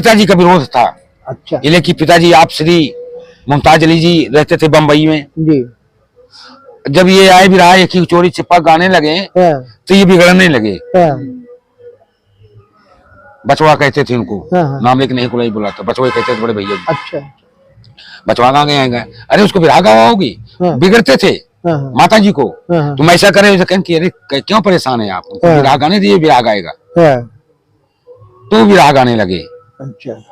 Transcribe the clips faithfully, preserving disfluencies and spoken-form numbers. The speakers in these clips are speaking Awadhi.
पिताजी का विरोध था। अच्छा। इसलिए कि पिताजी आप श्री मुमताज अली जी रहते थे बम्बई में। जी। जब ये आए बिरहा एक ही चोरी छिपा गाने लगे, हाँ। तो ये बिगड़ने लगे। हाँ। बचवा कहते थे उनको, हाँ, हाँ। नाम लेके नहीं कोई बुलाता, बचवा कहते थे बड़े भैया जी। अच्छा। बचवा कहाँ गए हैं? अरे उसको बिरहा गावा होगी, हाँ। बिगड़ते थे हाँ, हाँ। माता जी को। हाँ, हाँ। तुम ऐसा करे, वैसा कहें कि अरे क-, क्यों परेशान है आप? उनको हाँ। बिरहा गाने दिए, बिरहा गाएगा। हाँ। तो बिरहा गाने लगे। अच्छा।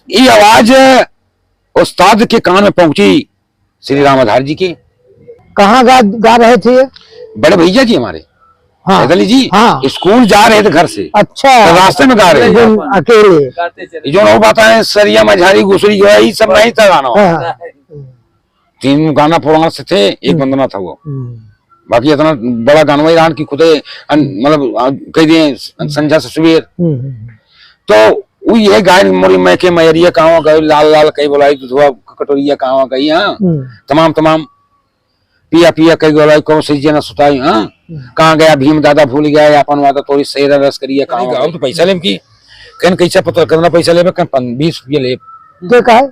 ये आवाज उस्ताद के कान में पहुंची श्री राम आधार जी के। कहाँ गा, गा रहे थे ये? बड़े भैया जी हमारे, हाँ। हैदर अली जी, हाँ। स्कूल जा रहे थे घर से। अच्छा। तो रास्ते में गा रहे थे। एकदम अकेले। ये जो लोग बताए, सरिया मझारी गुसरी जो है, ये सब नहीं था गाना। हाँ, हाँ। तीन गाना पुराना से थे, एक हम्म। वंदना था वो। हम्म। बाकी इतना बड़ा गानवा ईरान की खुदे अन-, मतलब, आ, कह दिए, हम्म। संझा से सुबेर। हम्म, हम्म, हम्म। तो वो ये गाय मोरी मैं के मयरिया कहवा गई, लाल लाल कई बोलाई, दूधवा कटोरिया कहवा गई, हाँ। हम्म। तमाम, तमाम पिया पिया कई बोलाई, कौन से जना सुताई, हाँ। हम्म। कहाँ गया भीम दादा, भूल गया अपन वादा, तोरी शेरा रस करिया, कहाँ गाओ गई? तो पैसा लेब की? कहन कैसा पता, कितना पैसा लेबे? कहन पन-, बीस रुपया लेब। के का है?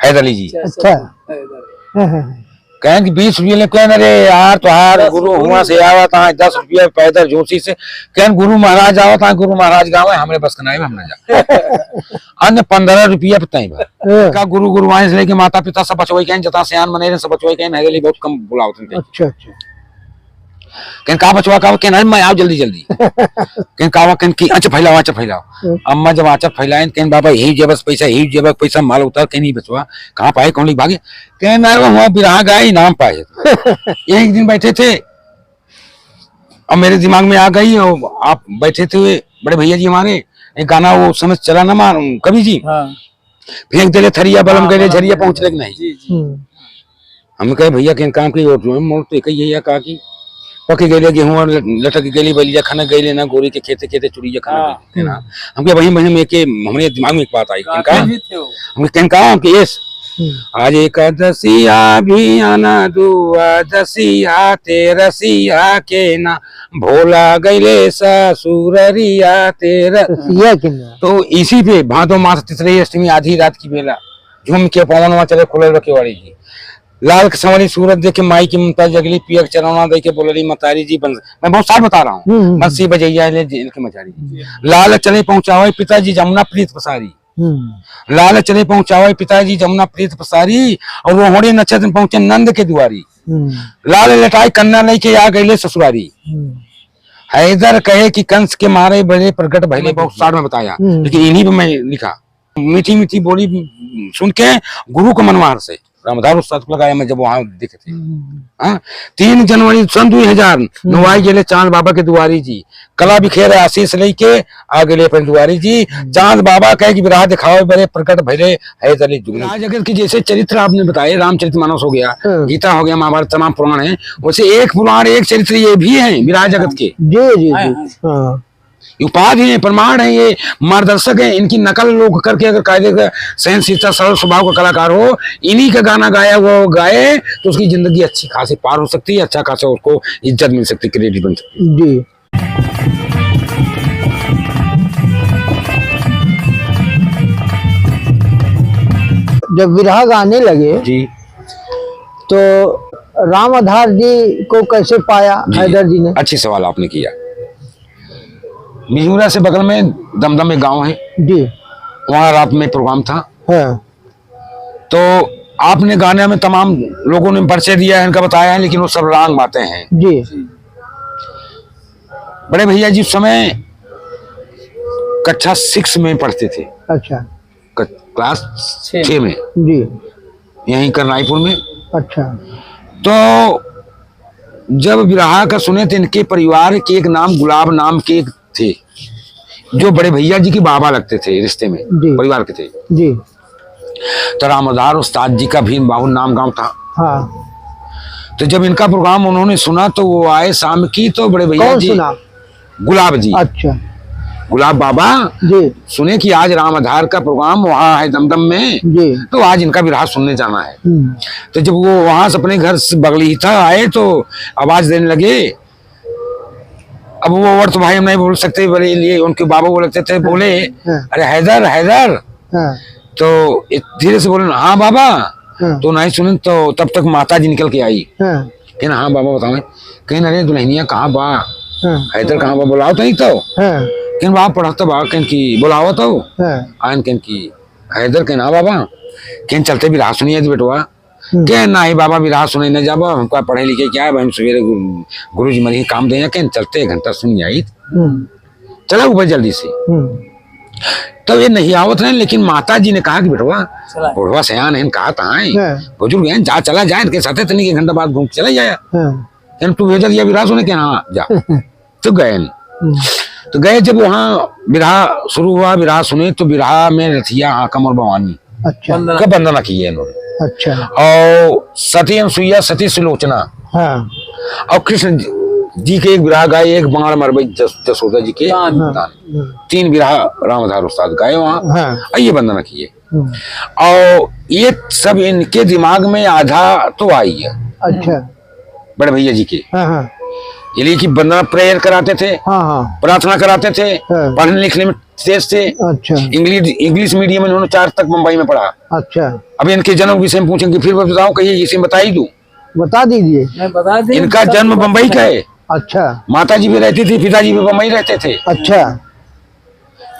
हैदर अली जी। अच्छा। हाँ, हाँ, हाँ। कहन कि बीस रुपया लेब, कहन, "अरे यार, तोहार गुरु हुआ से आवत है, दस रुपया पैदल जोशी से।" कहन, "गुरु महाराज आवत है, गुरु महाराज गावे, हमरे बस का नाई, हम ना जा।" अन्य पन्द्रह रुपया पे तय बा। हाँ। का गुरु गुरुआइन से लेके माता पिता सब बचवाई कहन, जता सियान बने रहे, सब बचवाई कहन, हैदर अली बहुत कम बुलावत थे। अच्छा, अच्छा। कहन, "का बचवा, का?" कहन, "अरे, मैं आओ जल्दी, जल्दी।" कहन, "का बा?" कहन कि, "अच्छा फैलाओ, अच्छा फैलाओ।" हम्म। अम्मा जब आंचर फैलाएन, कहन, "बाबा, यही जेबस पैसा, यही जेबस पैसा, माल उतार।" कहन, "नहीं बचवा, कहाँ पाए, कौन लिख भागे?" कहन, "अरे, वहाँ बिरहा गाए, इनाम पाए।" एक दिन बैठे थे, अब मेरे दिमाग में आ गई, और आप बैठे थे, बड़े भैया जी हमारे, एक गाना वो समझ चला ना मार, कवि जी। हाँ। फेंक देले थरिया, बलम हाँ, गइले बलम झरिया, गइले। पहुँचले कि नहीं? जी, जी। हम्म। हम कहे, "भैया, केन काम की ओर जो है, मोर तो एक ही है, का की? पक गइले गेहूं और ल-, लटक गइले बलिया, खन गइले ना गोरी के खेते, खेते चुड़िया खन हाँ। गइले।" है ना? हम्म। हम कहे, "वही, वही, हम एके, हमरे दिमाग में एक बात आई।" गाते केन काम? भी थे वो। हम कहे, "केन काम?" कि यस। हम्म। आज एकादशिया भी आना, दुआदशिया, तेरसिया के ना, भोला गइले ससुररिया तेरा। ससुररिया के ना। तो इसी पे भादो मास तीसरे अष्टमी आधी रात की बेला झूम के पवनवा चले खुलल बा केवाड़ी जी। लाल के संवरी सूरत देखे माई की ममता जगली, पिया के चरवना दे के बोलली मतारी जी बंस-, मैं बहुत साल बता रहा हूँ। हम्म, हम्म, बंसी हम्म। बजैया ले जेल के मचारी जी। जी। लाल चले पहुँचावे पिताजी जमुना प्रीत पसारी। हम्म। लाल चले पहुँचावे पिताजी जमुना प्रीत पसारी, और रोहड़े नक्षत्र में पहुँचे नंद के दुआरी। हम्म। लाल लटाई कन्या लइके आ गइले ससुरारी। हम्म। हैदर कहे कि कंस के मारे बड़े प्रगट भइले, बहुत सार में बताया, हम्म। लेकिन इन्हीं पे मैं लिखा। मीठी मीठी बोली सुन के गुरु के मनवार से रामधार उस्ताद को लगाया मैं जब वहाँ देखे थे। हम्म। हाँ, तीन जनवरी सन दुई हजार नौ हम्म। आई गेले चांद बाबा के दुआरी जी, कला बिखेर आशीष लेके आ गेले अपन दुआरी जी। हम्म। चांद बाबा कहे कि बिरहा दिखावे बड़े प्रगट भइले हैदर अली जुगनू। बिरहा जगत के जैसे चरित्र आपने बताए, रामचरित मानस हो गया, हाँ। गीता हो गया, महाभारत तमाम पुराण है, वैसे एक पुराण एक चरित्र ये भी है बिरहा जगत के। जी, जी, हाँ, जी। हाँ। हाँ। ये उपाधि है, प्रमाण है, ये मार्गदर्शक है, इनकी नकल लोग करके अगर कायदे का सहनशीलता, सरल स्वभाव का कलाकार हो, इन्हीं का गाना गाया हुआ वो गाए, तो उसकी जिंदगी अच्छी खासी पार हो सकती है, अच्छा खासा उसको इज्जत मिल सकती है, credit बन सकती है। जी। जब बिरहा गाने लगे, जी। तो राम आधार जी को कैसे पाया जी, हैदर जी ने? अच्छी सवाल आपने किया। बिजूरा से बगल में दमदम एक गांव है, जी। वहाँ रात में प्रोग्राम था। हाँ। तो आपने गाने में तमाम लोगों ने परिचय दिया है, इनका बताया है, लेकिन वो सब wrong बातें हैं। जी। बड़े भैया जी उस समय कक्षा six में पढ़ते थे। अच्छा। क-, class छः। छः में। जी। यहीं करनाईपुर में। अच्छा। तो जब बिरहा का सुने तो इनके परिवार के एक नाम गुलाब नाम के एक थे, जो बड़े भैया जी के बाबा लगते थे रिश्ते में, जी। परिवार के थे। जी। तो रामधार उस्ताद जी का भीम बाबू नाम गांव था। हाँ। तो जब इनका प्रोग्राम उन्होंने सुना तो वो आए शाम की, तो बड़े भैया कौन जी सुना? गुलाब जी। अच्छा। गुलाब बाबा, जी। सुने कि आज राम आधार का प्रोग्राम वहाँ है दमदम में, जी। तो आज इनका बिरहा सुनने जाना है। हम्म। तो जब वो वहाँ से अपने घर से बगली ही था आए, तो आवाज देने लगे। अब वो वर्ड तो भाई हम नहीं बोल सकते, बोले, लिए उनके बाबा वो लगते थे, हाँ। बोले, हाँ। "अरे हैदर, हैदर।" हाँ। तो इत-, धीरे से बोले ना, "हाँ बाबा।" हाँ। तो नहीं सुने, तो तब तक माता जी निकल के आई। हाँ। कहना, "हाँ बाबा, बताओ।" कहना, "अरे दुल्हनिया कहाँ बा? हाँ। हैदर कहाँ बा? बुलाओ तो नहीं तो।" हाँ। कहन, "बाबा पढ़त बा।" कहन कि, "बुलाओ तो।" हाँ। आयन कहन कि, "हैदर।" कहन, "हाँ बाबा।" कहन, "चलते बिरहा सुनिए आज बेटवा।" हम्म। कहन, "नहीं बाबा, बिरहा सुने न जाबा, हमका पढ़े लिखे क्या है, हम सवेरे गुरु, गुरु जी मरी काम दे।" कहन, "चलते एक घंटा सुन आई।" हम्म। चला ऊपर जल्दी से। हम्म। तब ये नहीं आवत रहे, लेकिन माता जी ने कहा कि, "बेटवा, चला। बुढ़वा सयान है, कहा था है, हाँ। बुजुर्ग हैं, जा, चला जाए, इनके साथे तनी एक घंटा बाद घूम के चला जाए।" हाँ। कहन, "तू भेजा दिया बिरहा सुने?" कहन, "हाँ, जा।" तो गए। हम्म। तो गए, जब वहाँ बिरहा शुरू हुआ, बिरहा सुने, तो बिरहा में रथिया हाकम और भवानी अच्छा। का वंदना किए इन्होंने। अच्छा। और सती अनुसुईया, सती सुलोचना। हाँ। और कृष्ण जी के एक बिरहा गाए, एक बाण मरबई जस-, जसोदा जी के दान। हाँ। दान। हम्म। तीन बिरहा रामधार उस्ताद गाए वहाँ। हाँ। और ये वंदना किए। हम्म। और ये सब इनके दिमाग में आधा तो आई है। अच्छा। बड़े भैया जी के। हाँ, हाँ। ये लिए कि वंदना prayer कराते थे, हाँ, हाँ। प्रार्थना कराते थे, हाँ। पढ़ने लिखने में तेज थे। अच्छा। English, English medium में इन्होंने चार तक बम्बई में पढ़ा। अच्छा। अब इनके जन्म विषय में पूछेंगे, फिर बताओ, कहिए, इसे बताई दूं? बता दीजिए। नहीं, बता दीजिए। इनका जन्म बम्बई का है। अच्छा। माता जी भी रहती थी, पिताजी भी बम्बई रहते थे। अच्छा।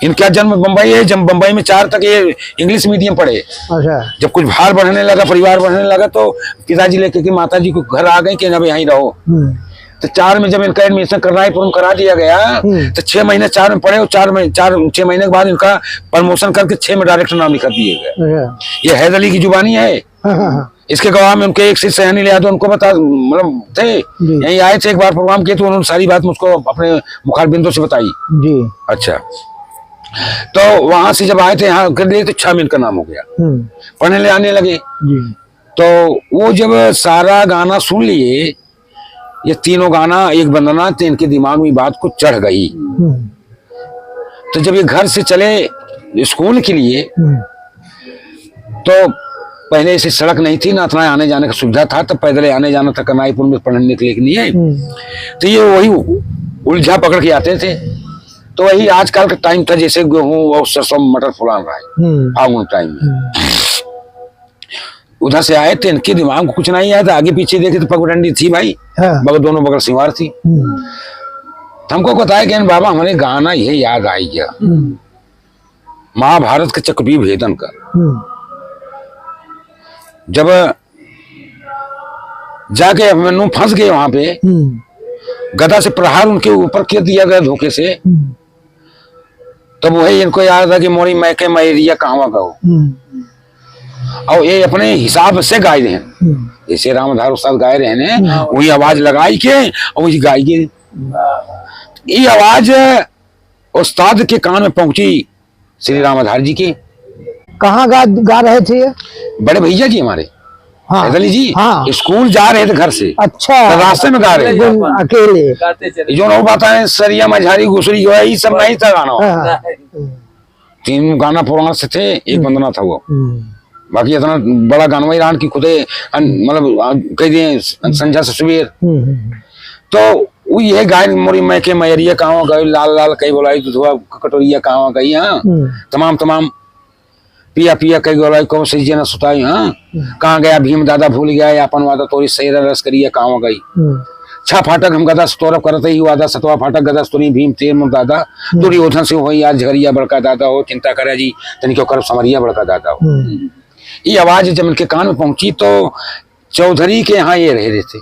इनका जन्म बम्बई है, जब बम्बई में चार तक ये English medium पढ़े। अच्छा। जब कुछ भार बढ़ने लगा, परिवार बढ़ने लगा, तो पिताजी लेके के माता जी को घर आ गए कि अब यहीं रहो। हम्म। तो चार में जब इनका admission करना है, form करा दिया गया, हम्म। तो छह महीने चार में पढ़े और चार में, चार, छह महीने के बाद इनका promotion करके छह में direct नाम लिखा दिए गए। अच्छा। ये हैदर अली की जुबानी है। हाँ, हाँ, हाँ। इसके गवाह में उनके एक शिष्य सयानी ले आते, उनको बता, मतलब, थे, जी। यहीं आए थे एक बार program किए, तो उन्होंने सारी बात मुझको अपने मुखारबिंदों से बताई। जी। अच्छा, तो वहां से जब आए थे यहाँ कर लिए, तो छह में इनका नाम हो गया, हम्म। पढ़ने ले आने लगे। जी। तो वो जब सारा गाना सुन लिए, ये तीनों गाना, एक वंदना, तो इनके दिमाग में बात कुछ चढ़ गई। हम्म। तो जब ये घर से चले स्कूल के लिए, हम्म। तो पहले ऐसी सड़क नहीं थी, ना इतना आने जाने का सुविधा था, तो पैदल आने जाना था, कनाईपुर में पढ़ने के लिए। हम्म। तो ये वही उलझा पकड़ के आते थे। तो वही आजकल का time था, जैसे गेहूं और सरसों, मटर फुलान रहा है, हम्म। फागुन time में। हम्म। उधर से आए थे, इनके दिमाग में कुछ नहीं आया था, आगे पीछे देखे तो पगडंडी थी भाई, हाँ। बगल, दोनों बगल सिंवार थी। हम्म। तो हमको बताया कि बाबा, हमारे गाना ये याद आई गया, हम्म। महाभारत के चक्रव्यूह भेदन का। हम्म। जब जाके अभिमन्यु फंस गए वहां पे, हम्म। गदा से प्रहार उनके ऊपर कर दिया गया धोखे से, हम्म। तब वही इनको याद था कि मोरी मैके मैरिया कहवा गयो। हम्म। और ये अपने हिसाब से गाए रहे हैं। हम्म। जैसे रामधार उस्ताद गाए रहे हैं, हम्म। वही आवाज लगाई के और वही गाई के। ये आवाज उस्ताद के कान में पहुंची, श्री रामधार जी के। कहाँ गा, गा रहे थे ये? बड़े भैया जी हमारे। हाँ। हैदर अली जी, हाँ। स्कूल जा रहे थे घर से। अच्छा। तो रास्ते में गा रहे थे। अकेले। गाते चले। जो लोग बताए, सरिया मझारी घुसरी जो है, ये सब नहीं था गाना। हाँ, हाँ। तीन गाना पुराना से थे, एक हम्म। वंदना था वो। हम्म। बाकी इतना बड़ा गानवा ईरान की खुदे अन-, मतलब, आ, कह दिए, हम्म। संझा से सुबेर। हम्म, हम्म, हम्म। तो वो ये गायन मोरी मैके मैरिया कहवा गयो, लाल लाल कई बोलाई दुधवा कटोरिया कहवा गई, हाँ। हम्म। तमाम, तमाम पिया पिया कई गोलाई, कौन से जिया न सुताई, हाँ। हम्म। कहाँ गया भीम दादा, भूल गया ये आपन वादा, तोरी सैरा रस करिया कहवा गई। हम्म। छह फाटक हम गदा से तोरब करत ही वादा, सतवा फाटक गदा से तोरी भीम तेर मोर दादा, हम्म। दुर्योधन से होई आज झगड़िया बड़का दादा हो, चिंता करे जी तनी क्यों करब समरिया बड़का दादा हो। हम्म। ये आवाज जब इनके कान में पहुंची तो चौधरी के यहाँ ये रह रहे थे।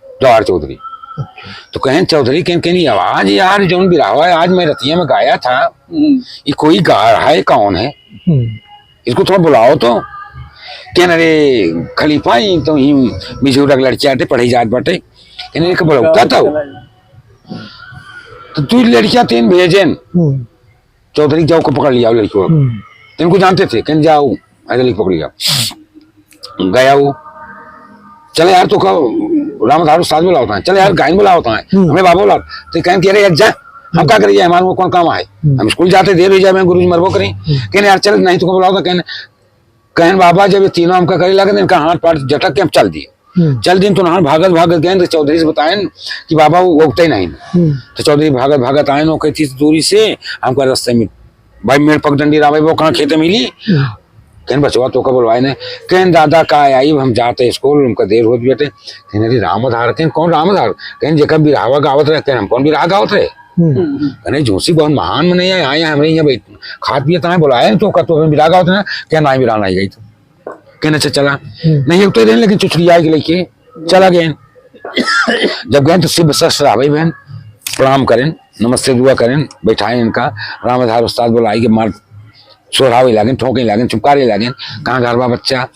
जवाहर चौधरी। अच्छा। तो कहें चौधरी, कहें, कहें, "ये आवाज यार, जौन बिरहवा है, आज मैं रतिया में गाया था, हम्म। ये कोई गा रहा है, कौन है? हम्म। इसको थोड़ा बुलाओ तो।" कहें, "अरे खलीफा, ये तो ही मिझुरा के लड़किया आते, पढ़े जात बाटे।" कहें, "एक बुलाओ, का था?" तो तू लड़किया तीन भेजेन। हम्म। चौधरी जाओ को पकड़ लिया लड़कियों। हम्म। तो इनको जानते थे, कहें, "जाओ, हैदर अली को पकड़ लिया।" गया वो, "चले यार, तो कहो, रामधार उस्ताद बुलावत है, चले यार, गायन बुलावत है, हम्म। हमें बाबा बुलावत।" तो कहें कि, "अरे यार, जा, हम का करिए, हमारे को कौन काम आए? हम्म। हम स्कूल जाते, देर हो जाए, मैं गुरुजी मरबो करी। हम्म। कहने, "यार चल, नहीं तुमको बुलाओ," तो कहने, कहन, "बाबा, जब ये तीनों हमका करे लगे, इनका हाथ पाड़ झटक के हम चल दिए।" हम्म। चल दिन तो नहान भागत भागत गए तो चौधरी से बताएन कि बाबा वो उगते नहीं। हम्म। तो चौधरी भागत भागत आए, वो कहती दूरी से हमका रास्ते में, "भाई, मेड़ पगडंडी रावे, वो कहाँ खेते मिली?" हम्म। कहन, "बचवा, तो का बोलवाए ने?" कहन, "दादा, का आई, हम जाते स्कूल, हमका देर होत बेटे।" कहन, "अरे राम आधार।" कहन, "कौन राम आधार?" कहन, "जेकर बिरहवा गावत रहे।" कहन, "हम कौन बिरहा गावत रहे?" हम्म। कहने, "जोशी बहुत महान मने है, आए हैं हमरे यहाँ बैठ, खात पियत आए, बोलाए हैं, तो का तो बिरहा गावत रहे?" कहन, "नहीं, बिरहा नहीं गई तो।" कहन, "अच्छा, चला।" हम्म। नहीं, एक तो रहे, लेकिन चुचुरिया के लेके चला गए। जब गए तो शिव शस्त्र आवे बहन, प्रणाम करें, नमस्ते दुआ करें, बैठाए इनका। राम आधार उस्ताद बोलाई के मार सोहरावे लागेन, ठोके लागेन, चुपकारे लागेन। "कहाँ घर बा बच्चा?"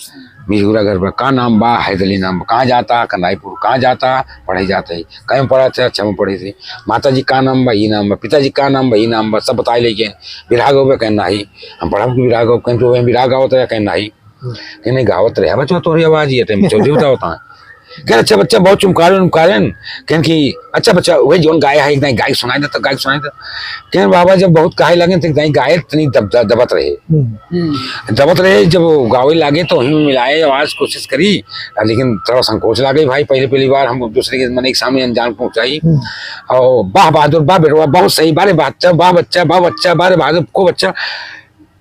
"मिझुरा घर बा।" "का नाम बा?" "हैदली नाम बा।" "कहाँ जाता?" "कंदाईपुर।" "कहाँ जाता?" "पढ़े जाते ही।" "कहीं पढ़ा थे?" "अच्छा में पढ़े थे।" "माता जी का नाम बा?" "ई नाम बा।" "पिताजी का नाम बा?" "ई नाम बा।" सब बताए लेके, "बिरहा गो बे?" कहन, "नाही।" "हम पढ़ब कि बिरहा गो?" कहन, "तो वह बिरहा गावत रहे?" कहन, "नाही।" कहने, "गावत रहे बच्चा तोहरी आवाज, ये तो चौधरी बतावत हैं।" कहन, "अच्छा बच्चा, बहुत चुमकारेन उमकारेन।" कहन कि, "अच्छा बच्चा, वही जौन गाए है, एक दाई गाय सुनाई दे, तो गाय सुनाई दे।" कहन, "बाबा, जब बहुत कहे लगेन, तो एक दाई गाए तनी दब-, दब-, दबत रहे।" हम्म। हम्म। दबत रहे, जब वो गावे लागे, तो वहीं मिलाए आवाज कोशिश करी, लेकिन थोड़ा संकोच लागे, भाई, पहले, पहली बार हम दूसरे के मने के सामने अनजान पहुंचाई। हम्म। और "वाह बहादुर, वाह बेटवा, बहुत सही, बारे बच्चा, वाह बच्चा, वाह बच्चा, बारे बहादुर, को बच्चा।"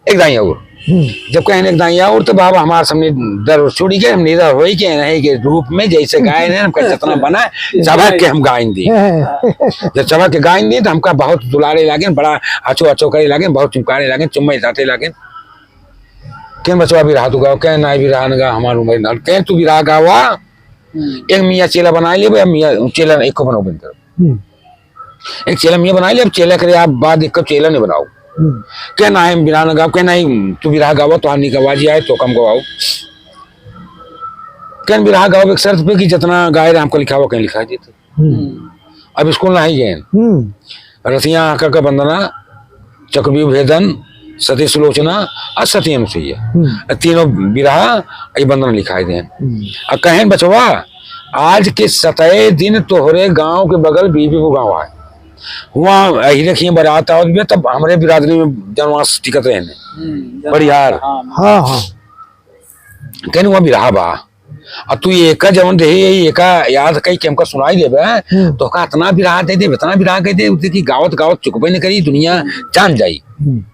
एक दाई और। हम्म। जब कहने एक दाई और, तो बाबा हमारे सामने डर छोड़ी के, हम निडर होई के नहीं के रूप में जैसे गाए हैं, हमका जितना बना, चबक के हम गाइन दी। हाँ। जब चबक के गाइन दी, तो हमका बहुत दुलारे लागेन, बड़ा अच्छो अच्छो करे लागेन, बहुत चुमकारे लागेन, चुम्मे चाटे लागेन। "कहन बचवा बिरहा तू गाओ?" "कहन नाही बिरहा न गा, हमार उम्र ना।" "कहन तू बिरहा गावा।" हम्म। "एक मियाँ चेला बनाए लेबे, मियाँ चेला एको बनाओ बिन करो।" हम्म। "एक चेला मियाँ बनाए ले, अब चेला करे आप बाद एक चेला नहीं बनाओ।" हम्म। "कहन नाही हम बिरहा न गाओ।" "कहन नाही तू बिरहा गावा, तो हानि का आवाज आए, तो कम गवाओ।" "कहन बिरहा गाओ एक शर्त पे कि जितना गाए रहे हमको लिखावा, कहीं लिखा देते।" हम्म। अब स्कूल नाही गए। हम्म। रसिया आँखा का बंदना, चकबी भेदन, सती सुलोचना, आ सती अनुसुईया। हम्म। आ तीनों बिरहा, ई बंदना लिखाई देन। हम्म। आ कहन बचवा, आज के सतए दिन तोहरे गाँव के बगल बीबीपुर गाँव है। हुआँ अहिरे खिए बारात आवत बे, तब हमरे बिरादरी में जनवास टिकत रहे ने। हम्म, जनवास, बड़ियार। हाँ, हाँ। हाँ, हाँ। कहन हुआँ बिरहा बा। आ तू एका जवन देहे, एका याद कई के हमका सुनाई देबे, हम्म। तो का इतना बिरहा दे देबे, इतना बिरहा कह दे, उसे कि गावत गावत चुकबे न करी, दुनिया जान जाई। हम्म।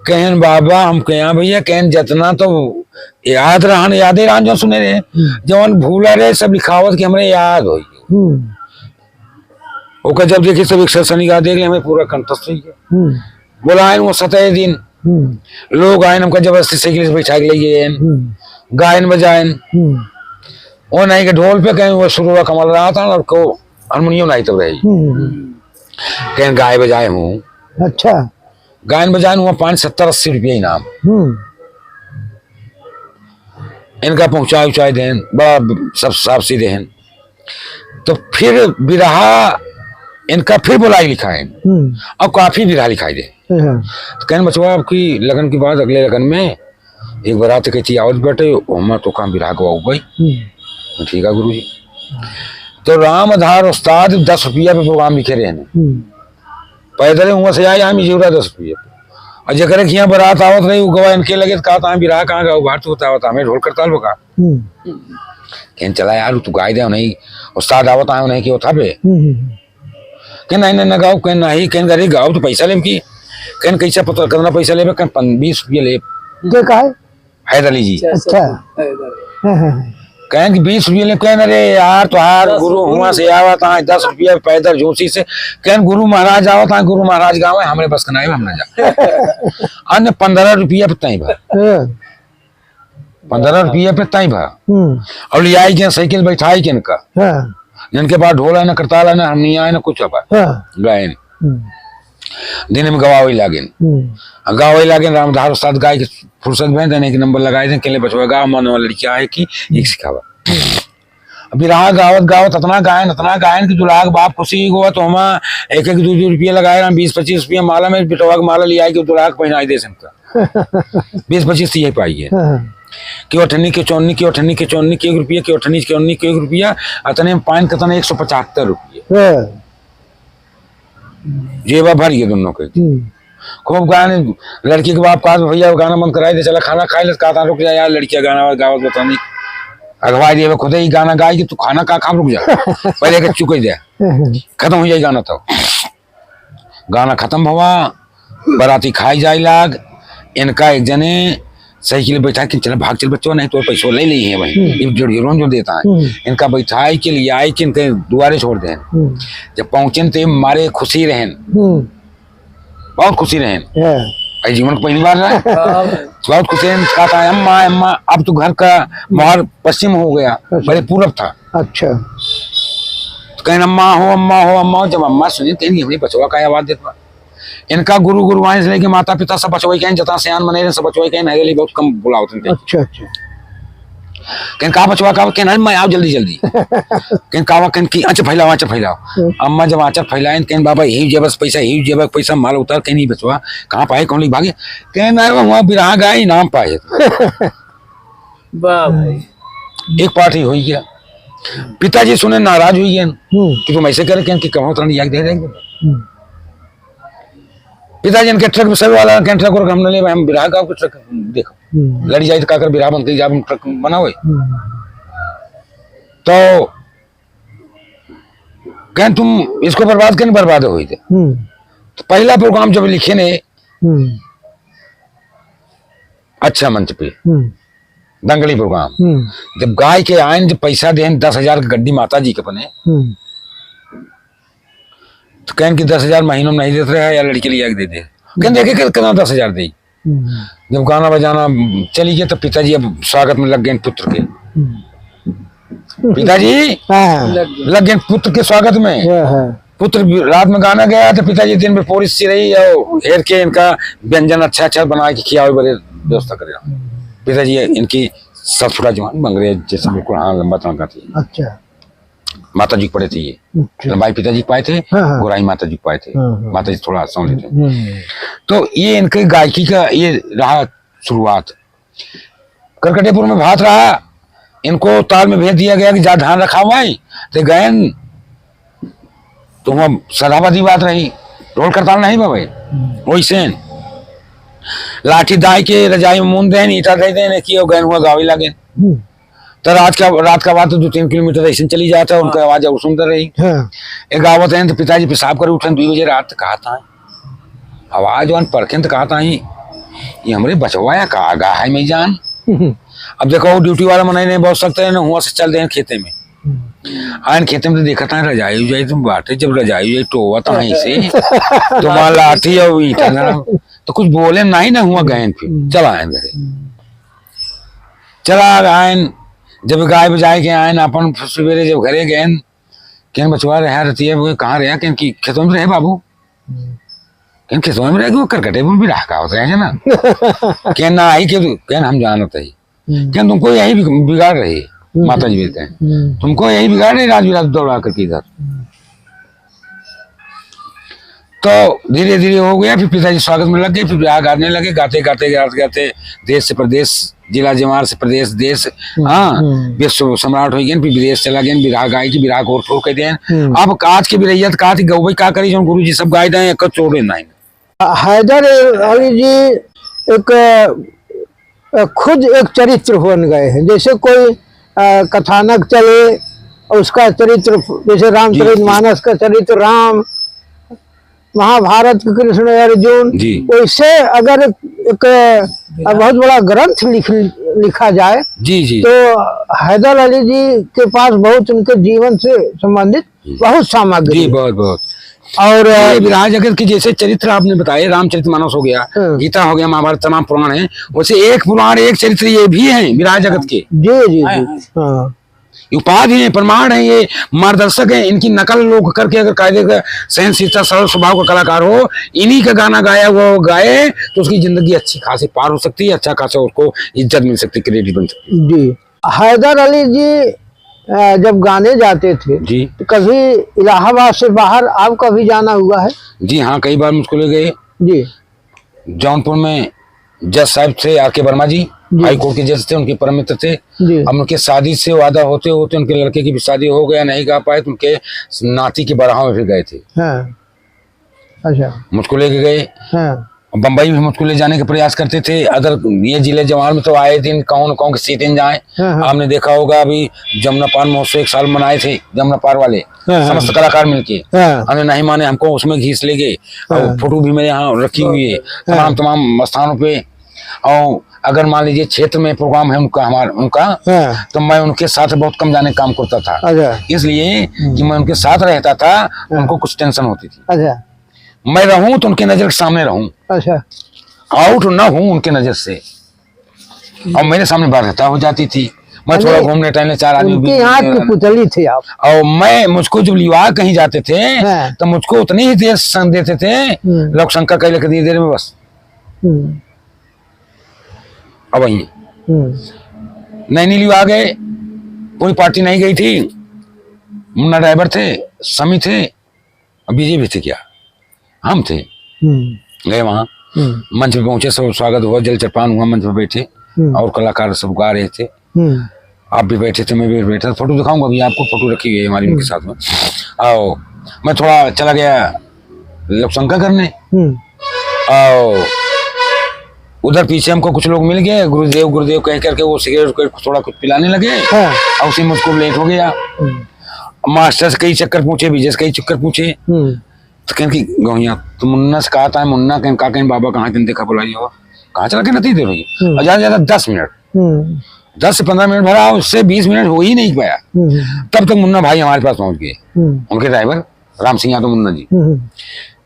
कहन बाबा, हम कहे भैया, कहन जितना तो याद रहन, यादे रहन जो सुने रहे, हम्म। जवन भूला रहे, सब लिखावत के हमरे याद होई। हम्म। ओकर जब देखी सब एक सत्संग गा देख ले, हमें पूरा कंठस्थ होई गया। हम्म। बोलाएन वो सतए दिन। हम्म। लोग आएन, हमका जबरदस्ती साइकिल से बैठा के ले गए। हम्म। गायन बजाएन। हम्म। वो नहीं के ढोल पे कहीं वो सुरवा कमल रहा था और को हारमोनियम नहीं तब रही। हम्म। कहीं गाए बजाए हूँ। अच्छा। गायन बजाएन हुआ पाँच, सत्तर, अस्सी रुपया इनाम। हम्म। इनका पहुँचाए उचाए देन, बड़ा सब साफ सी देन। तो फिर बिरहा इनका फिर बोलाई लिखाएन। हम्म। और काफी बिरहा लिखाई दे। हाँ। तो कहन बचवा, अब की लगन के बाद अगले लगन में एक बारात कहती आवत बाटे, ओमा तो काम बिरहा गवाऊ भाई। हम्म। ठीक है गुरुजी। तो राम आधार उस्ताद दस रुपया पे प्रोग्राम लिखे रहे हैं। हम्म। पैदल हुआं से आए, यहाँ मिजूरा दस रुपया पे। और जेकरे के यहाँ बारात आवत रही, वो गवा इनके लगे, तो कहा, "हाँ, बिरहा कहाँ गाऊ, बाहर तो होता, होता, हमें ढोल करताल बका।" हम्म। कहन, "चला यार, तू गाय दे, नहीं, उस्ताद आवत आए, नहीं कि वो था बे।" हम्म, हम्म, हम्म। कहन, "नहीं, नहीं, ना गाओ।" कहन, "नहीं।" कहन, "अरे गाओ तो पैसा लेब की?" कहन, "कैसे पता, कितना पैसा लेबे?" कहन, "पन-, बीस रुपया लेब।" के का है? हैदर अली जी। अच्छा। हाँ, हाँ, हाँ। कहन कि बीस रुपया लेब। कहन, "अरे यार, तोहार गुरु हुआं से आवत आए, दस रुपया पैदल जोशी से।" कहन, "गुरु महाराज आवत आए, गुरु महाराज गावे, हमरे बस का नहीं, हम ना जा।" अन्य पन्द्रह रुपया पे तय बा। हाँ। पन्द्रह रुपया पे तय बा। हम्म। और ले आई के साइकिल बैठाई के इनका। हाँ। इनके पास ढोल है ना, करताल है ना, हारमोनिया है ना, कुछ है बा। हाँ। गायन। हम्म। दिन में गवावे लागेन। हम्म। आ गावे लागेन, रामधार उस्ताद गाय के फुर्सत में देने के नंबर लगाए थे, कहले, "बचवा गाओ, मन वाला लड़का है कि एक सिखावा।" अब बिरहा गावत गावत अतना गायन, अतना गायन कि दुल्हा के बाप खुशी हुआ तो हम एक एक दो दो रुपया लगाए रहा, बीस पच्चीस रुपया माला में, बिटवा के माला ले आई कि दुल्हा के पहनाई दे सकता। बीस पच्चीस तो यही पाई है। हाँ। कि ओठनी के चोन्नी, कि ओठनी के चोन्नी, कि एक रुपया, कि ओठनी के चोन्नी, कि एक रुपया, अतने में पाइन कतने एक सौ पचहत्तर रुपया। हाँ। जेबा भर गए दोनों के। हम्म। खूब गाने, लड़की के बाप कहा, "भैया, वो गाना बंद कराई दे, चला खाना खाई ले।" कहा था, "रुक जा यार, लड़किया गाना गावत बतानी।" अगवा दिए, "खुदे ही गाना गाई कि तू खाना का खा, रुक जा।" पहले के चुके दे, खत्म हो जाए गाना। तो गाना खत्म भवा, बराती खाई जाए लाग, इनका एक जने साइकिल बैठा के, "चल भाग चल बच्चों, नहीं तो पैसो ले ली है वहीं।" हम्म। ये जो हीरोइन जो देता है, हम्म। इनका बैठाई के लिए आई कि इनके दुआरे छोड़ दे। हम्म। जब पहुंचन तो ये मारे खुशी रहन, हम्म। बहुत खुशी रहन। हाँ। आई जीवन को पहली बार रहा। हाँ। बहुत खुशी रहन, कहता है, "अम्मा, अम्मा, अब तो घर का मोहर पश्चिम हो गया, अच्छा। पहले पूरब था।" अच्छा। तो कहन, "अम्मा हो, अम्मा हो, अम्मा हो।" जब अम्मा सुनी, कहन, "ये हमरे बचवा का आवाज देत बा।" इनका गुरु गुरुआइन से लेके माता पिता सब बचवई कहन, जतना सियान बने रहे, सब बचवई कहन, हरेली बहुत कम बुलावत थे। अच्छा, अच्छा। कहन, "का बचवा, का?" कहन, "अरे, मैं आओ जल्दी, जल्दी।" कहन, "का बा?" कहन, "की आंचर फैलाओ, आंचर फैलाओ।" हम्म। अम्मा जब आंचर फैलाइन, कहन, "बाबा, यही जेबस पैसा, यही जेबक पैसा, माल उतार।" कहन, "ई बचवा, कहाँ पाए, कौन लेके भागे?" कहन, "अरे, वहाँ बिरहा गाय इनाम पाए।" वाह भाई। एक पार्टी हो गया। पिताजी सुने, नाराज हो गए हम्म। कि तुम ऐसे करे, कहन, कि कमाओ, तुरंत याद दे देंगे। हम्म। पिताजी इनके ट्रक में, सभी वाला के ट्रक और हम ले, हम बिरहा गाँव के ट्रक देखो। हम्म। लड़ी जाए तो का कर, बिरहा बन के जब हम ट्रक बनावे। हम्म। तो कहन, "तुम इसको बर्बाद कर, बर्बाद हो गई थे।" हम्म। तो पहला प्रोग्राम जब लिखे ने, हम्म। अच्छा मंच पे, हम्म। दंगली प्रोग्राम। हम्म। जब गाय के आयन, जब पैसा देन दस हजार के गड्डी माता जी के अपने, हम्म। तो कहन कि दस हजार महीनों में नहीं देते रहे, या लड़की लिया के दे दे। कहन, "देखे के कितना दस हजार दे।" हम्म। जब गाना बजाना चली गया, तो पिताजी अब स्वागत में लग गए पुत्र के। हम्म। पिताजी हाँ। लग गए पुत्र के स्वागत में। हाँ, हाँ। पुत्र भी रात में गाना गया, तो पिताजी दिन में पूरी चिरई और हेर के इनका व्यंजन अच्छा अच्छा बना के खियावे बड़े व्यवस्था करे। हम्म। पिताजी इनकी सत फुटा जवान बंगरे जैसे बिल्कुल, हाँ, लंबा तड़का थी। अच्छा। माता जी के पड़े थे ये। अच्छा। लंबाई पिताजी के पाए थे, हाँ, हाँ। गोराई माता जी के पाए थे। हाँ, हाँ। माता जी थोड़ा सांवले थे। हम्म। तो ये इनके गायकी का ये रहा शुरुआत। करकटेपुर में भात रहा, इनको ताल में भेज दिया गया कि जा धान रखा हुआ है, तो गयन, तो वहाँ सदाबादी बात रही, ढोल करताल नहीं बा भाई। हम्म। वैसे लाठी दाई के रजाई में मूंद देन, ईंटा दे देन, कि वो गयन हुआ गावे लगे। हम्म। तो रात का, रात का बात तो दो तीन किलोमीटर ऐसे चली जाता है, उनका हाँ। आवाज और सुंदर रही। हाँ। एक गावत है तो पिताजी पेशाब कर उठन दो बजे रात, कहा था आवाज वान परखें तो कहत आई, "ये हमरे बचवा या का गा है, मैं जान।" अब देखो, वो ड्यूटी वाला मनई नहीं बहुत सकते हैं ना, हुआ से चल दें खेते में। हम्म। आयन खेते में तो देखत हैं, रजाई उजाई तो बाटे, जब रजाई उजाई टोवत हैं इसे, तो वहाँ लाठी और ईंटा धरा, तो कुछ बोले नहीं ना, हुआ गए फिर, हम्म। चला आयन घरे। हम्म। चला आयन, जब गाय बजाए के आयन, अपन सवेरे जब घरे गए, केन बचवा रहा रहती है, वो कहाँ रहा, केन की खेतों में रहे बाबू? हम्म। केन खेतों में रहे, वो करकटे में भी रहा का होता है ना? केन ना आई के, केन हम जानत है। हम्म। केन तुमको यही बिग-, बिगाड़ रही, हम्म। माता जी बोलते हैं। हम्म। तुमको यही बिगाड़ रही, राज विराज दौड़ा करके इधर। हम्म। तो धीरे धीरे हो गया, फिर पिताजी स्वागत में लग गए, फिर राग गाने लगे, गाते, गाते, गाते, गाते देश से प्रदेश, जिला जवार से प्रदेश, देश, हम्म, हाँ, हम्म। विश्व सम्राट हो गए, फिर विदेश चला गए, बिरहा गाय की बिरहा को ठोक के दें। हम्म। अब आज के बिरहिया तो कहा थी, गौबई का करी, जो गुरु जी सब गाय दें, एक छोड़े नहीं। हैदर अली जी एक अ, खुद एक चरित्र बन गए हैं। जैसे कोई, अ, कथानक चले, उसका चरित्र, जैसे रामचरित जी, जी। मानस का चरित्र राम, महाभारत के कृष्ण अर्जुन, जी। वैसे अगर एक, अ, बहुत बड़ा ग्रंथ लिख, लिखा जाए, जी, जी। तो हैदर अली जी के पास बहुत उनके जीवन से संबंधित हम्म। बहुत सामग्री जी, है। बहुत, बहुत। और, ये अ, विरहा जगत के जैसे चरित्र आपने बताए, रामचरित मानस हो गया, हम्म। गीता हो गया, महाभारत, तमाम पुराण हैं, वैसे एक पुराण, एक चरित्र ये भी है विरहा जगत के। जी, जी, हाँ, जी। हाँ। हाँ। ये उपाधि है, प्रमाण है, ये मार्गदर्शक है, इनकी नकल लोग करके अगर कायदे का सहनशीलता, सरल स्वभाव का कलाकार हो, इन्हीं का गाना गाया हुआ वो गाए, तो उसकी जिंदगी अच्छी खासी पार हो सकती है, अच्छा खासा उसको इज्जत मिल सकती है, क्रेडिट बन सकती है। जी। हैदर अली जी, अ, जब गाने जाते थे, जी। तो कभी इलाहाबाद से बाहर आपका भी जाना हुआ है? जी हाँ, कई बार मुझको ले गए। जी। जौनपुर में जज साहब थे, आर के वर्मा जी, जी। हाई कोर्ट के जज थे, उनके परम मित्र थे। जी। अब उनके शादी से वादा होते होते उनके लड़के की भी शादी हो गया, नहीं गा पाए, तो उनके नाती के बराह में भी गए थे। हाँ। अच्छा। मुझको लेके गए। हाँ। बम्बई भी मुझको ले जाने के प्रयास करते थे। अदर ये जिले जवार में तो आए दिन कौन कौन की सीटें जाए। हाँ, हाँ। आपने देखा होगा अभी जमुना पार महोत्सव एक साल मनाए थे, जमुना पार वाले हाँ, हाँ। समस्त कलाकार मिलके। हाँ। हमने नहीं माने, हमको उसमें घीस ले गए। और हाँ। फोटो भी मेरे यहाँ रखी हुई है, हाँ। तमाम, तमाम स्थानों पे। और अगर मान लीजिए क्षेत्र में प्रोग्राम है उनका, हमारा, उनका, हाँ। तो मैं उनके साथ बहुत कम जाने का काम करता था। अच्छा। इसलिए हम्म। कि मैं उनके साथ रहता था, हाँ। उनको कुछ टेंशन होती थी। अच्छा। मैं रहूं तो उनके नजर के सामने रहूं। अच्छा। आउट ना हूं उनके नजर से। और मेरे सामने बाध्यता हो जाती थी। मैं थोड़ा अरे, घूमने टहलने, चार आदमी उनके बीच में यहाँ की पुतली थे आप। और मैं, मुझको जब लिवा कहीं जाते थे, हाँ। तो मुझको उतनी ही देर संग देते थे, हम्म। लोक शंका कह लेकर दी देर में बस। हम्म। अब वहीं। हम्म। नैनी लिवा गए, पूरी पार्टी नहीं गई थी। मुन्ना ड्राइवर थे, समी थे, अब विजय भी थे क्या? हम थे। हम्म। गए वहाँ। हम्म। मंच पे पहुँचे, सब स्वागत हुआ, जल चरपान हुआ, मंच पे बैठे हम्म। और कलाकार सब गा रहे थे। हम्म। आप भी बैठे थे, मैं भी बैठा था। फोटो दिखाऊंगा अभी आपको, फोटो रखी हुई है हमारी उनके हम्म। साथ में। आओ, मैं थोड़ा चला गया लोक शंका करने। हम्म। आओ, उधर पीछे हमको कुछ लोग मिल गए, "गुरुदेव, गुरुदेव" कह करके वो सिगरेट को थोड़ा कुछ पिलाने लगे। हाँ। और उसी में उसको लेट हो गया। हम्म। मास्टर से कई चक्कर पूछे, विजय से कई चक्कर पूछे। हम्म। तो कहन कि गौनिया, तो मुन्ना से कहा था, मुन्ना कहीं का कहीं बाबा कहाँ कहीं देखा बुलाई हो, कहाँ चला के नहीं दे भाई। हम्म। और ज्यादा से ज्यादा दस मिनट, हम्म। दस से पन्द्रह मिनट भरा, उससे बीस मिनट हो ही नहीं पाया। हम्म। तब तक मुन्ना भाई हमारे पास पहुंच गए, हम्म। उनके ड्राइवर राम सिंह यादव मुन्ना जी। हम्म।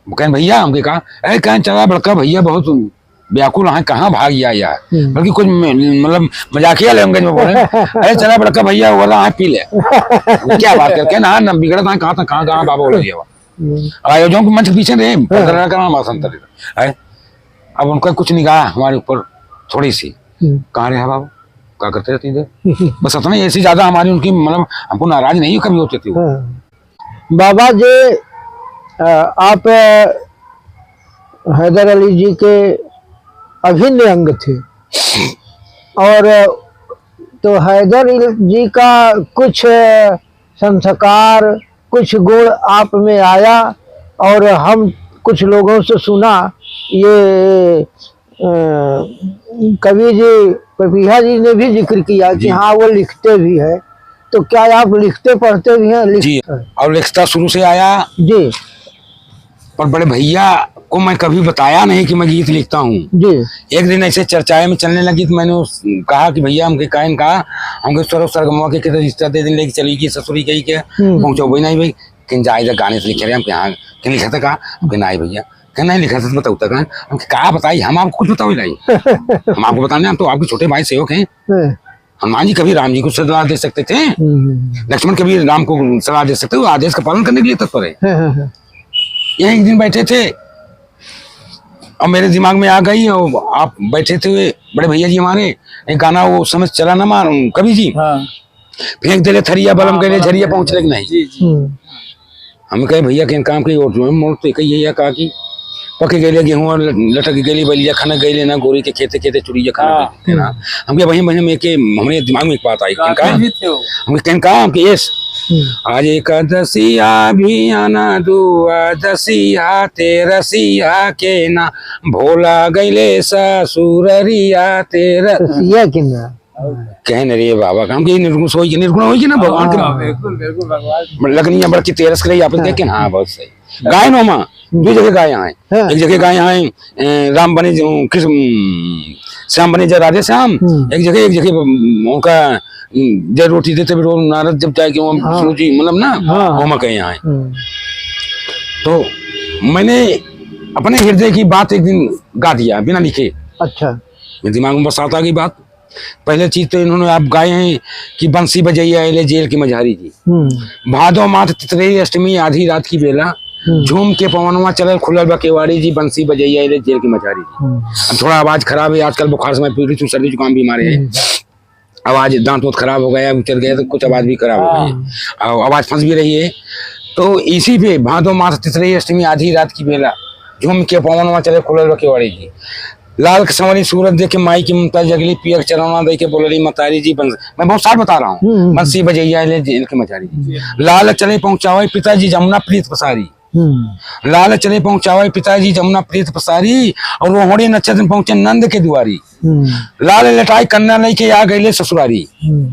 वो कहन, "भैया," हमके कहा, "अरे," कहन, "चला बड़का भैया बहुत व्याकुल हैं, कहाँ भाग गया यार?" हम्म। बल्कि कुछ म-, मतलब मजाकिया language में बोले, "अरे चला बड़का भैया, वो वाला है, पी ले।" क्या बात करके ना, ना बिगड़त है, कहाँ था, कहाँ, कहाँ बाबा बोल दिया हुआ। हम्म। आयोजन के मंच के पीछे रहे, हाँ। पत्रकार का नाम आसन तक है। अब उनका कुछ निगाह हमारे ऊपर थोड़ी सी, हम्म। "कहाँ रहे बाबा, क्या करते रहते हैं इधर?" बस इतना ही, ऐसी ज्यादा हमारी उनकी, मतलब, हमको नाराज नहीं कभी होते थे वो। हाँ। बाबा जी, अ, आप, अ, हैदर अली जी के अभिन्न अंग थे और, अ, तो हैदर अली जी का कुछ, अ, संस्कार, कुछ गुण आप में आया और हम कुछ लोगों से सुना, ये अ, कवि जी, पपीहा जी ने भी जिक्र किया कि जी। हाँ, वो लिखते भी हैं। तो क्या आप लिखते पढ़ते भी हैं? लिख- जी, और लिखता शुरू से आया। जी। पर बड़े भैया को मैं कभी बताया नहीं कि मैं गीत लिखता हूँ। जी। एक दिन ऐसे चर्चाएं में चलने लगी तो मैंने उस, कहा कि भैया हमके कायन का, हमके स्वर और सरगमवा के किधर रिश्ता दे दिन लेके चली कि ससुरी गई के, हम्म। पहुँचो भाई नहीं भाई, किन जाए इधर गाने से लिखे रहे हम, यहाँ किन लिखा था का, हमके नहीं भैया। कहे, "नहीं लिखा था तो बताओ तक है।" हम कहे, "का बताई, हम आपको कुछ बताओ ही नहीं।" हम आपको बताने, हम तो आपके छोटे भाई सेवक हैं। हम्म। हनुमान जी कभी राम जी को सलाह दे सकते थे, हम्म। लक्ष्मण कभी राम को सलाह दे सकते थे, वो आदेश का पालन करने के लिए तत्पर है। हम्म, हम्म, हम्म। यहीं एक दिन बैठे थे और मेरे दिमाग में आ गई और आप बैठे थे, बड़े भैया जी हमारे, एक गाना वो समय चला ना मार, कवि जी। हाँ। फेंक देले थरिया, बलम हाँ, गइले बलम झरिया, गइले पहुँचले कि नहीं? जी, जी। हम्म। हम कहे, "भैया, केन काम के और जो है, मोर तो एक ही है, का की पक गइले गेहूं और लटक गइले बलिया, खनक गइले ना गोरी के खेते, खेते चुड़िया खनक हाँ। गइले ना।" हम कहे, "भैया, भैया, हम एक, हमरे दिमाग में एक बात आई।" केन काम? भी थे वो। हम कहे, "केन काम के यस?" हम्म। आज एकादशिया भी आना, दुआदशिया, तेरसिया के ना, भोला गइले ससुररिया, तेरसिया के ना। कहन रे बाबा, काम के निर्गुण होई के, निर्गुण होई के ना भगवान के। हाँ, बिल्कुल, बिल्कुल, भगवान। लकनिया बड़की तेरस करे, आप हाँ। देखें, हाँ, बहुत सही। गायन होमा, हम्म। दो जगह गाए हैं। हाँ। एक जगह गाए हैं, ए, राम बने जो कृष्ण, श्याम बने जय राधे श्याम, हम्म। एक जगह, एक जगह, उम, उनका, उम, जय रोटी देते भी रो नारद जब जाए कि वो हाँ। विष्णु जी, मतलब ना, हाँ। होमा कहे हैं। हम्म। तो मैंने अपने हृदय की बात एक दिन गा दिया, बिना लिखे। अच्छा। मेरे दिमाग में बस आता गई बात। पहले चीज तो इन्होंने आप गाए हैं कि बंसी बजैया अइले जेल के मझारी जी। हम्म। भादो मास तितरही अष्टमी आधी रात की बेला, हम्म। झूम के पवनवा चलल खुलल बा केवाड़ी जी, बंसी बजैया अइले जेल के मझारी जी। हम्म। अब थोड़ा आवाज खराब है, आजकल बुखार से मैं पीड़ित हूँ, सर्दी जुकाम बीमारी है। हम्म। आवाज, दांत वांत खराब हो गया, उतर गया तो कुछ आवाज भी खराब हो गई है। हाँ। और आवाज फंस भी रही है। तो इसी पे भादो मास तितरही अष्टमी आधी रात की बेला, झूम के पवनवा चलल खुलल बा केवाड़ी जी। लाल के संवरी सूरत देखे माई की ममता जगली, पियर चरौना दे के बोलली मतारी जी बंस-, मैं बहुत सार बता रहा हूँ। हम्म, हम्म। बंसी बजैया ले जेल के मझारी जी। जी। लाल चले पहुँचावे पिताजी जमुना प्रीत पसारी। हम्म। लाल चले पहुँचावे पिताजी जमुना प्रीत पसारी, और रोहड़े नक्षत्र में पहुँचे नंद के दुआरी। हम्म। लाल लटाई कन्या लइके आ गइले ससुरारी। हम्म।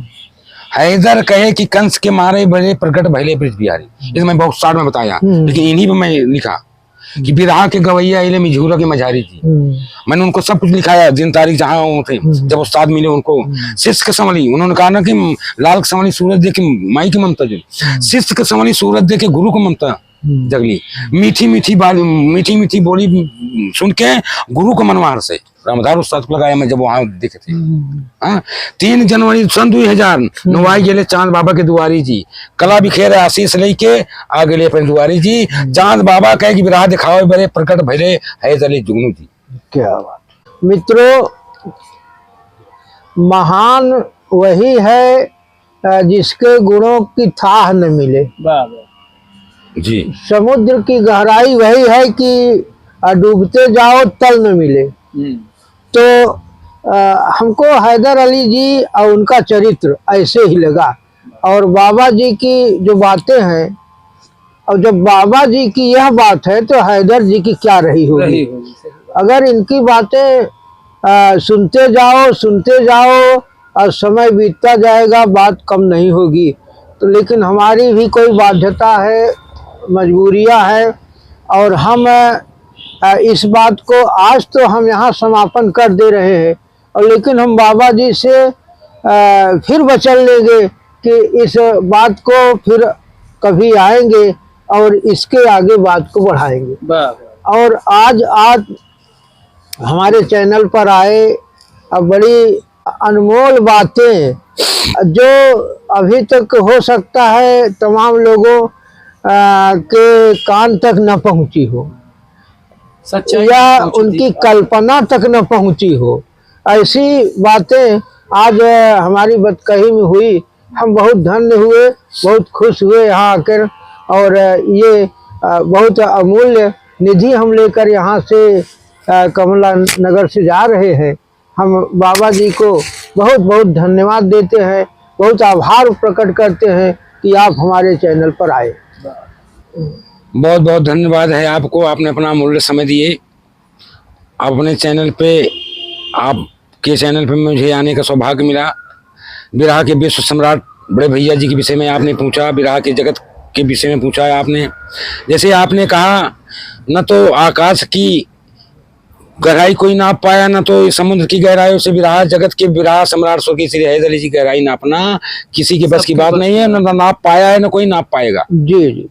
हैदर कहे कि कंस के मारे बड़े प्रकट भइले ब्रज बिहारी। हम्म। इसे मैं बहुत short में बताया, हम्म। लेकिन इन्हीं पे मैं लिखा कि बिरहा के गवैया अइले मिझूरा के मझारी जी। हम्म। मैंने उनको सब कुछ लिखाया, दिन तारीख जहाँ होते, हम्म। जब उस्ताद मिले उनको। हम्म। शिष्य के संवली, उन्होंने कहा ना कि लाल के संवली सूरज देखे माई की ममता जो। हम्म। शिष्य के संवली सूरज देखे गुरु को ममता हम्म। जगली। मीठी मीठी बाल, मीठी मीठी बोली सुन के गुरु को मनवा हर्षे। रामधार उस्ताद को लगाया मैं जब वहाँ देखे थे। हम्म। हाँ, तीन जनवरी सन दुई हजार हम्म। नवाई गेले चांद बाबा के दुआरी जी। कला बिखेर आशीष लेके आ गेले अपने दुआरी जी। हम्म। चांद बाबा कहे कि बिरहा दिखावे बरे प्रकट भइले हैदर अली जुगनू जी। क्या बात। मित्रों, महान वही है, अ, जिसके गुणों की थाह न मिले। वाह, वाह। जी। समुद्र की गहराई वही है कि, अ, डूबते जाओ, तल न मिले। हम्म। तो, अ, हमको हैदर अली जी और उनका चरित्र ऐसे ही लगा। और बाबा जी की जो बातें हैं, और जब बाबा जी की यह बात है, तो हैदर जी की क्या रही होगी? रही होगी, सही बात। अगर इनकी बातें, अ, सुनते जाओ, सुनते जाओ, और समय बीतता जाएगा, बात कम नहीं होगी। तो लेकिन हमारी भी कोई बाध्यता है, मजबूरियाँ है, और हम, अ, इस बात को आज तो हम यहाँ समापन कर दे रहे हैं, और लेकिन हम बाबा जी से, अ, फिर वचन लेंगे कि इस बात को फिर कभी आएंगे और इसके आगे बात को बढ़ाएंगे। वाह, वाह। और आज, आज हमारे channel पर आए, अ, बड़ी अनमोल बातें जो अभी तक हो सकता है तमाम लोगों, अ, के कान तक न पहुँची हो, सच्चाई या तक पहुँची उनकी थी। कल्पना तक न पहुँची हो। ऐसी बातें आज, अ, हमारी बतकही में हुई। हम बहुत धन्य हुए, बहुत खुश हुए यहाँ आकर। और, अ, ये, अ, बहुत अमूल्य निधि हम लेकर यहाँ से, अ, कमला नगर से जा रहे हैं। हम बाबा जी को बहुत, बहुत धन्यवाद देते हैं, बहुत आभार प्रकट करते हैं कि आप हमारे channel पर आए। बहुत, बहुत धन्यवाद है आपको, आपने अपना अमूल्य समय दिए। अपने channel पे, आपके channel पे मुझे आने का सौभाग्य मिला। बिरहा के विश्व सम्राट बड़े भैया जी के विषय में आपने पूछा, बिरहा के जगत के विषय में पूछा है आपने। जैसे आपने कहा, न तो आकाश की गहराई कोई नाप पाया, न तो इस समुद्र की गहराइयों से बिरहा जगत के बिरहा सम्राट स्वर्गीय श्री हैदर अली जी की गहराई नापना किसी के बस की सबके बात बस नहीं है, की न, न नाप पाया है, न कोई नाप पाएगा। जी, जी।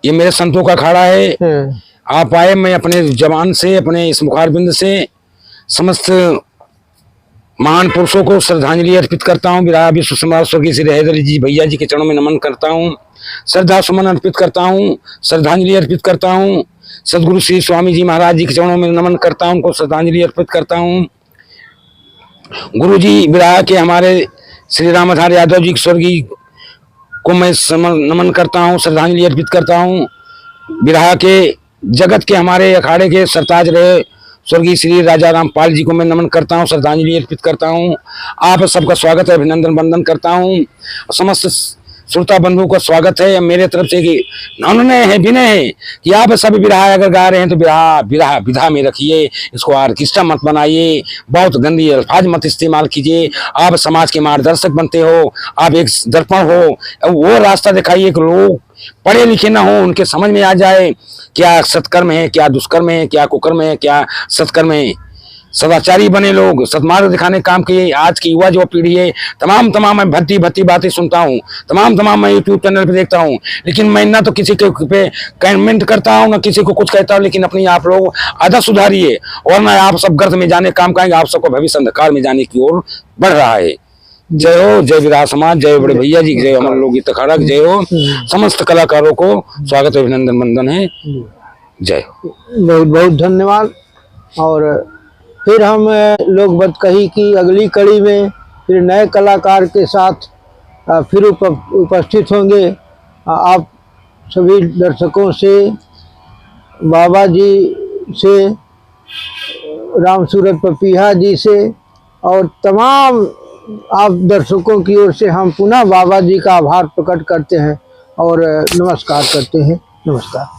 ये मेरे संतों का अखाड़ा है। हम्म। आप आए, मैं अपने जबान से, अपने इस मुखारबिंद से समस्त महान पुरुषों को श्रद्धांजलि अर्पित करता हूँ। बिरहा विश्व सम्राट स्वर्गीय श्री हैदर अली जी भैया जी के चरणों में नमन करता हूँ, श्रद्धा सुमन अर्पित करता हूँ, श्रद्धांजलि अर्पित करता हूँ। सदगुरु श्री स्वामी जी महाराज जी के चरणों में नमन करता हूँ, उनको श्रद्धांजलि अर्पित करता हूँ। गुरु जी बिरहा के हमारे श्री रामाधार यादव जी के स्वर्गीय को मैं समन-, नमन करता हूँ, श्रद्धांजलि अर्पित करता हूँ। बिरहा के जगत के हमारे अखाड़े के सरताज रहे स्वर्गीय श्री राजा रामपाल जी को मैं नमन करता हूँ, श्रद्धांजलि अर्पित करता हूँ। आप सबका स्वागत है, अभिनंदन वंदन करता हूँ। समस्त श्रोता बंधु का स्वागत है मेरे तरफ से कि नमन है, विनय है कि आप सब बिरहा अगर गा रहे हैं तो बिरहा, बिरहा विधा में रखिए, इसको orchestra मत बनाइए, बहुत गंदी अल्फाज मत इस्तेमाल कीजिए। आप समाज के मार्गदर्शक बनते हो, आप एक दर्पण हो, वो रास्ता दिखाइए कि लोग पढ़े लिखे ना हो, उनके समझ में आ जाए क्या सत्कर्म है, क्या दुष्कर्म है, क्या कुकर्म है, क्या सत्कर्म है। सदाचारी बने लोग, सदमार्ग दिखाने का काम किए। आज की युवा जो पीढ़ी है, तमाम, तमाम मैं भद्दी, भद्दी बातें सुनता हूँ, तमाम, तमाम मैं YouTube channel पे देखता हूँ, लेकिन मैं ना तो किसी के पे comment करता हूँ, ना किसी को कुछ कहता हूँ, लेकिन अपनी आप लोग आदत सुधारिए, वरना आप सब गर्त में जाने काम का आएंगे, आप सबका भविष्य अंधकार में जाने की ओर बढ़ रहा है। जय हो, जय बिरहा समाज, जय बड़े भैया जी, जय अमर लोकगीत अखाड़ा, जय हो। हम्म। समस्त कलाकारों को स्वागत, अभिनंदन, वंदन है। हम्म। जय हो। बहुत, बहुत धन्यवाद। और फिर हम, अ, लोक बतकही की अगली कड़ी में फिर नए कलाकार के साथ, अ, फिर उप-, उपस्थित होंगे। अ, आप सभी दर्शकों से, बाबा जी से, राम सूरत पपीहा जी से और तमाम आप दर्शकों की ओर से हम पुनः बाबा जी का आभार प्रकट करते हैं और नमस्कार करते हैं। नमस्कार।